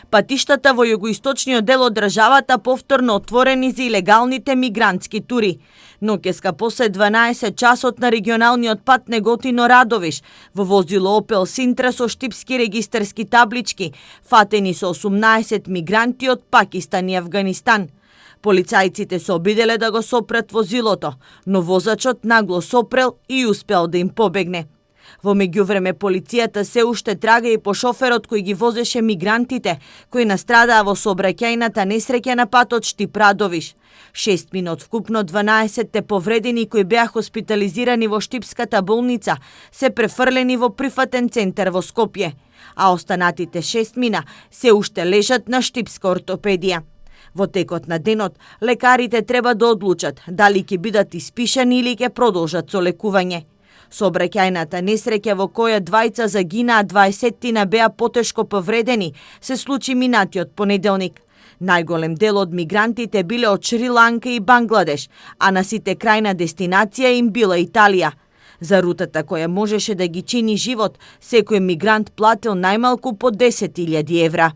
Патиштата во југоисточниот дел од државата повторно отворени за илегалните мигрантски тури. Ноќеска после 12 часот на регионалниот пат Неготино-Радовиш во возило Opel Синтра со штипски регистарски таблички фатени со 18 мигранти од Пакистан и Авганистан. Полицајците се обиделе да го сопрат возилото, но возачот нагло сопрел и успел да им побегне. Во меѓувреме полицијата се уште трага и по шоферот кој ги возеше мигрантите, кои настрадаа во сообраќајната несреќа на патот Штип-Радовиш. 6 минут вкупно 12 повредени кои беа хоспитализирани во Штипската болница се префрлени во прифатен центар во Скопје, а останатите 6 мина се уште лежат на Штипска ортопедија. Во текот на денот, лекарите треба да одлучат дали ќе бидат испишани или ќе продолжат со лекување. Сообраќајната несреќа во која двајца загинаа, 20 беа потешко повредени, се случи минатиот понеделник. Најголем дел од мигрантите биле од Шри-Ланка и Бангладеш, а на сите крајна дестинација им била Италија. За рутата која можеше да ги чини живот, секој мигрант платил најмалку по 10.000 евра.